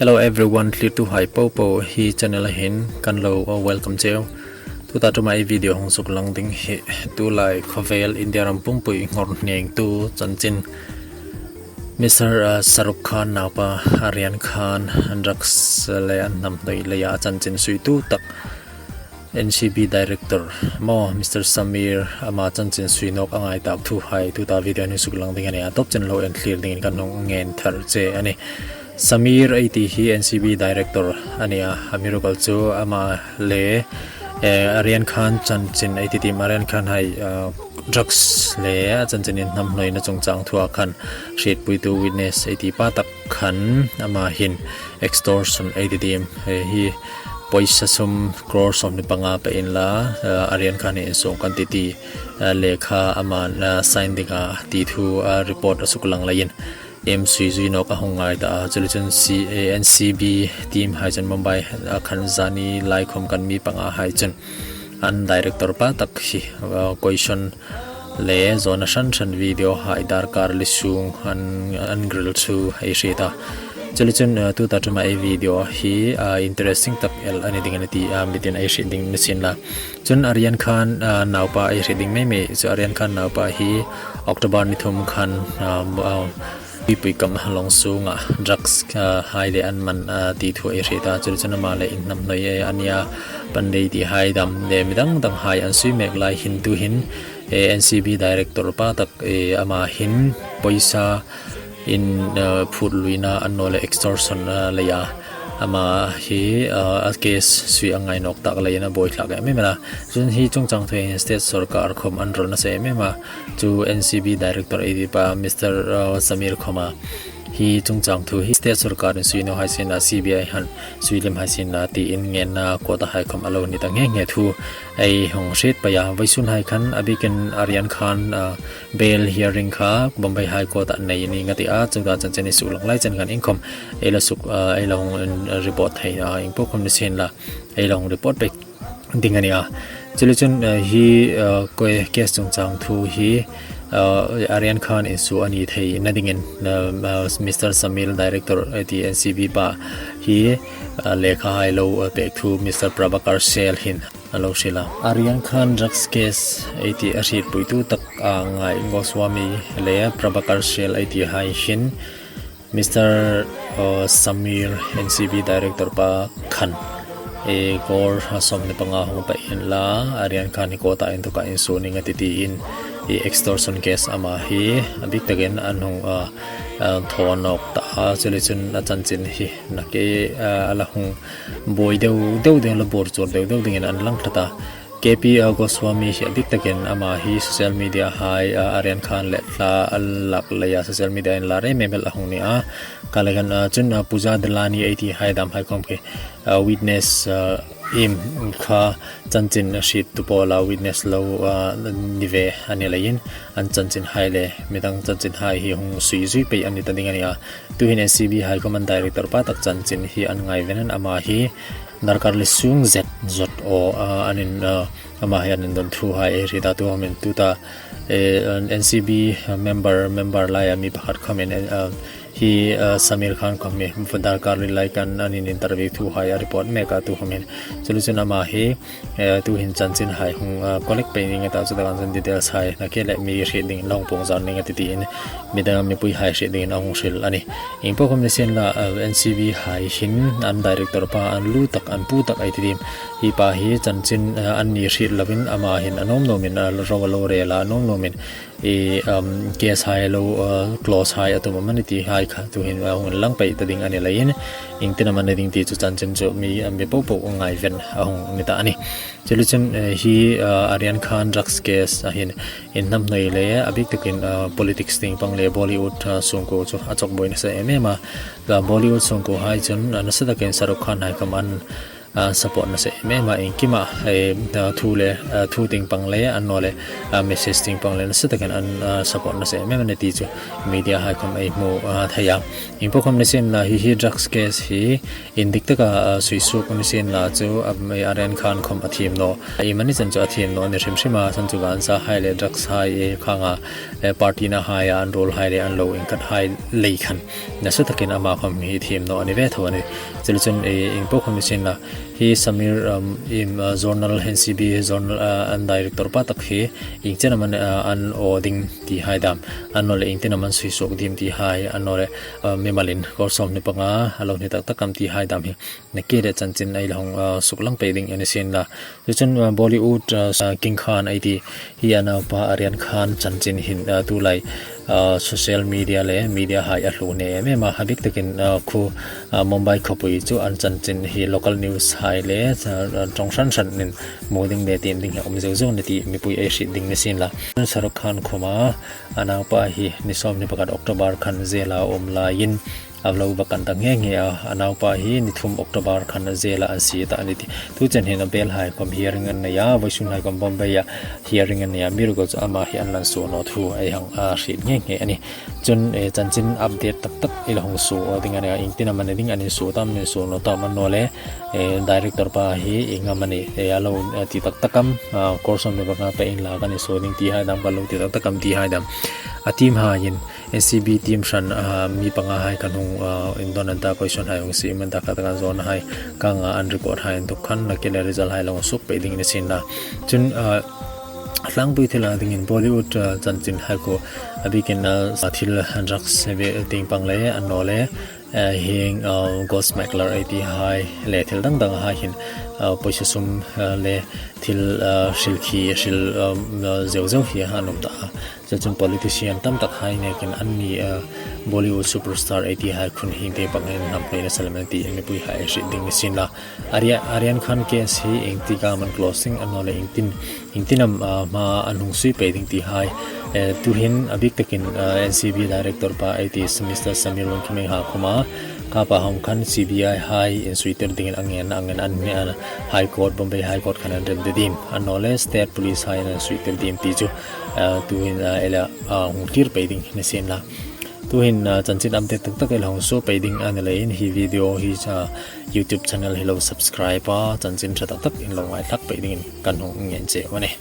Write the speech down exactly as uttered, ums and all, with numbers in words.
Hello everyone, thlirtuhai popo hi channel-a hin kan lo welcome cheu. Tuta ṭuma ei video hung suklang ding hi tulai khawvel India ram pumpui nghawr hnengtu chanchin Mister Shahrukh Khan naupa Aryan Khan drugs le an hnam hnoi leia chanchin suitu tak N C B director maw, Mister Sameer ama chanchin sui nawk a ngai tak thuhai tuta video-a hung suklang ding a nih a, a tawp chen lo en thlir dingin kan hung ngen thar che a nih. Sameer ei ti hi N C B director a nih a, amiruokchu ama le Aryan Khan chanchin ei ti dim, Aryan Khan hai drugs le a chanchin inhnamhnawiina chungchang thua khan hrietpuitu witness ei ti pa tak khan ama hin extortion ei ti dim, hi poisa sum crore sawmhni panga pe inla Aryan Khan hi insung kan ti ti lekha ama sign dinga ti thu a report a suklang leiin iem sui zui nawk a hung ngai ta a. Chule chun N C B team hai chun Mumbai-a khan zani lai khawm khan mi pangahai chun an director pa tak hi question le zawna hran hran video hai darkar li sung an grill chu ei hriet a. Chule chun tuta ṭuma ei video hi interesting tak el a ni ding a nih ti a mitin ei hriet ding ni sien la. Chun Aryan Khan naupa ei hriet ding mei mei chu, Aryan Khan naupa hi October ni thum khan Tuipui kam lawng sunga drugs hai le an man ti thu ei hriet a. Chule chun ama le inhnamhnoi a nia, pandei ti hai dam le midang dang hai an sui mek lai hin tuhin N C B director pa tak ama hin poisa in phut luina annawleh extortion leia ama hi a case sui a ngai nawk tak leiin a buoithlak em em a. Chun hi chungchang thu hin state sorkar khawm an rawl nasa em em a. Chu N C B director ei ti pa Mister Sameer khawma hi chungchang thu hi state sorkarin sui naw hai sien la, C B I han sui lem hai sien la tiin ngenna court-a hai khawm a lo ni ta nghe nghe thu ei hung hriet pei a. Vawisun hai khan a bikin Aryan Khan bail hearing kha Bombay High Court-a nei ni nga ti a, chuta chanchin ei suklang lai chen khan iengkhawm ei la suk ei la hung report thei a, ieng po khawm ni sien la ei la hung report pei ding a nih a. Chule chun hi case chungchang thu hi Aryan Khan insuo a ni theina dingin Mister Sameer director ei ti N C B pa hi lekha hai lo pek thu Mister Prabhakar Sale hin a lo hril a. Aryan Khan drugs case ei ti a hrietpuitu tak a ngai Goswami le Prabhakar Sale ei ti hai hin Mister Sameer N C B director pa khan crore sawmhni panga hung pe inla, Aryan Khan hi court-a inthawka insuo ni nga ti tiin extortion case ama hi a bik takin an hung thaw nawk ta a. Chule chun a chanchin hi nakie a la hung buoi deu deu ding, la bur chuor deu deu dingin an lang tlat a. K P Goswami hi a bik takin ama hi social media hai Aryan Khan le thla a lak leia social media-in la rei mei mei a hung ni a. Kha le khan chun Pooja Dalani ei ti hai dam hai khawm khi witness im kha chanchin a hriettu pawla witness lo ni ve a ni leiin an chanchin hai le midang chanchin hai hi hung sui zui pei a ni ta ding a nih a. Tuhin N C B hai khawm an director pa tak chanchin hi an ngaiven an, ama hi darkar li sung zet zet aw, a, an in, a, ama hi an indon thu hai ei hriet a, tu khawmin tuta, e, N C B member, member laia mi pakhat khawmin, e, a, hi, a, Sameer Khan khawm hi darkar li lai khan an in interview thu hai a report mek a, tu khawmin. Chule chun ama hi, e, tuhin chanchin hai hung, a, collect pei ning a ta, chutaka chun details hai nakie le mi hriet dingin la hung puong zar ning a tih tiin midang mipui hai hriet dingin a hung hril a nih. Ieng po khawm ni sien la, a, N C B hai hin an director pa, an lu tak, an pu tak ei ti dim. Hi pa hi chanchin, a, anni hriet lovin ama hin a nuom nuomin, a, ro a lo rel a, a nuom nuomin, e, um, case hai lo, a, close hai a tum amani ti hai kha tuhin, a, hung lang pei ta ding a ni leiin, iengtin am a ni ding ti chu chanchin chu mi, a, mi popo ngaiven a hung ni ta a nih. Chule chun, eh, hi, eh, Aryan Khan drugs case a hin inhnamhnoi le a bik takin, eh, politics tieng pang le Bollywood, eh, sungkuo chu a chawk buoi nasa em em a. Ka Bollywood sungkuo hai chun, eh, nasa takin Shahrukh Khan hai khawm an, a, support nasa em em a, iengkima, e, a, thu le, a, thu tieng pang le, annawleh, a, message tieng pang le nasa takin an, a, support nasa em em a ni ti chu media hai khawm ei hmu, a, thei a. Ieng po khawm ni sien la hi, hi drugs case hi indik taka, a, sui suok ni sien la chu, a, Aryan Khan khawm a thiem naw. Iemani chan chu a thiem naw a ni hrim hrim a, chan chu gansa hai le drugs hai, e, khanga, e, party-na hai a an role hai le an lo inkat hai lei khan nasa takin ama khawm hi thiem naw a ni ve tho a nih. Chuleiin chun, e, ieng po khawm ni sien la hi Samir, um, im, a, journal, N C B journal, a, an director pa tak hi ieng chen am an, a, an aw ding ti hai dam, annawleh ieng tin am an sui suok ding ti hai, annawleh, a, mimalin kawr sawmhni panga a lo hni tak tak am ti hai dam hi nakie le chanchin ei lo hung, a, suklang pei ding a ni sien la. Chuleiin chun, a, Bollywood, a, King Khan ei ti hi a naupa Aryan Khan chanchin hin, a, tulai, a, social media le media hai a hlu nei em em a, a bik takin, a, khu, a, Mumbai khawpui chu an chanchin hi local news hai le, a, a, ṭawng hran hranin hmu ding le tiem ding hi a um zeu zeu a nih ti mipui ei hriet ding ni sien la. Shah Rukh Khan khawma a naupa hi ni sawmhni pakhat October khan jail-a a um laiin a lo va kan ta nghe nghe a, a naupa hi ni thum October khan jail-a an sie ta a nih ti. Tu chen hin a bail hai khawm hearing an nei a, vawisun hai khawm Bombay-a hearing an nei a, amiruokchu ama hi an lan suo naw thu ei hang, a, hriet nghe nghe a nih. Chun, e, chanchin update tak tak ei lo hung suo ding a nih a, ieng tin am a ni ding, an insuo tam, an insuo naw tam, annawleh, e, director pa hi ieng am a ni, e, a lo, e, ti tak tak am, a, kawr sawmhni panga pei inla kan insuo ding ti hai dam, ka lo ti tak tak am ti hai dam. A team haiin N C B team hran, a, mi panga hai khan hung, a, indawn an ta, question hai hung siem an ta, kha taka zawn hai kanga an record hai inthawk khan nakie le result hai lo hung suok pei ding ni sien la. Chun, a, tlangpui thila dingin Bollywood, a, chanchin hai khu a bikin, a, thil drugs ve tieng pang le annawleh, a, hieng, a, gold smuggler ei ti hai le thil dang dang hai hin, a, pawisa sum, a, le thil, a, hril khi, hril, a, a, zeu zeu hi an um ta a. Chuleiin chun politician tam tak hai nekin anni, a, Bollywood superstar ei ti hai khun hieng tieng pang hin hnam hnuoia nasa lem an ti mipui hai hriet ding ni sien la. Arya-, Aryan Khan case hi ieng tik am an close ding, annawleh ieng tin, ieng tin am, a, hma an hung sui pei ding ti hai. E, tuhin a bik takin, a, N C B director pa ei ti Mister Samir Wankhede hai khawma kha pa hawng khan C B I hai insuitir dingin a ngen, a ngen an, an High Court, Bombay High Court khan an rem ta ding, annawleh state police hai an insuitir ding ti chu, a, tuhin, a, ei la, a, hung thlir pei ding ni sien la. Tuhin, a, chanchin update tak tak ei lo hung suo pei ding a ni leiin hi video hi, a, YouTube channel hi lo subscribe a, chanchin ṭha tak tak in lo ngaithlak pei dingin kan hung ngen che a nih.